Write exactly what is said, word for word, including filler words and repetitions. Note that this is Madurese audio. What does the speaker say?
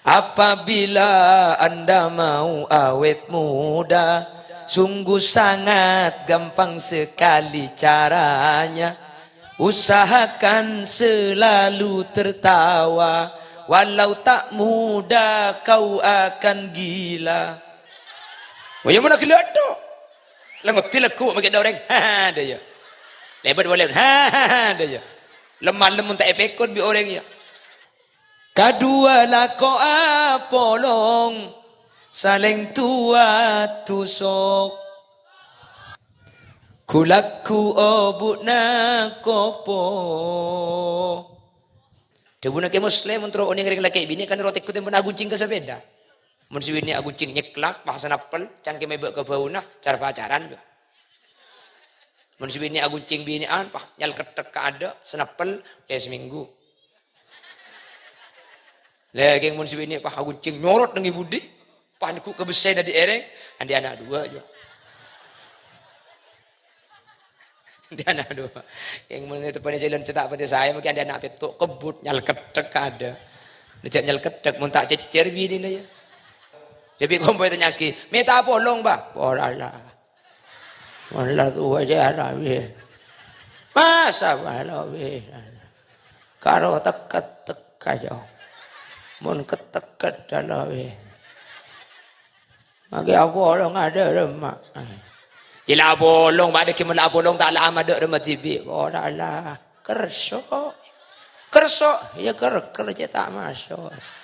Apabila Anda mau awet muda, sungguh sangat gampang sekali caranya. Usahakan selalu tertawa, walau tak muda kau akan gila. Oh, ya, mana gila tuh? Lah, ngerti lagu, makin ada orang. Hahaha, ada ya. Lebat boleh. Hahaha, ada ya. Lemah lemun tak epekon bi orang ya. Kadua lako apolong, saleng tua tusok. Gulaku obu'na kopo. Dhâbuna Kè Muslim, mon terro onèng rèng lakè' binè kan ro tèkot pon aguncèng ka sapèda. Mon sè binè aguncèng nyèklak, pas sanappel, cangkèmma èbâ' ka bâuna, car-pacaran, yâ. Mon sè binè aguncèng binè'an, pas nyalketthek ka adâ', sanappel, lè samènggu. Lè, kèng mon sè binè pas aguncèng nyorot neng è budi, pas neggu' ka bessèna dhi' èrèng, andi' ana' duwâ', yâ. Andi' ana' duwâ'. Kèng mon èteppanè jhâlân sè ta' patè saè, mangkèn andi' ana' pètto', kebbut, nyalketthek ka adâ'. Nèjjhâ' nyalketthek, mon ta' cèccèr binèna, yâ. Dhâbbi kompoy tanya'aghi, "Mènta apolong, Bâh?" "Ora la." Mon la towa jâ' rawi. Masa bâ' rawi. Karo teket-teket jâ'. Mon keteket dâ' rawi. Mangkè apolong adâ' remma. Jhâ' la apolong, padâ ghi' mon la apolong ta' la ama adâ' remma dhibi'. Ora la. Kerso'. Kerso', yâ ker-, ker-, cè' ta' maso'.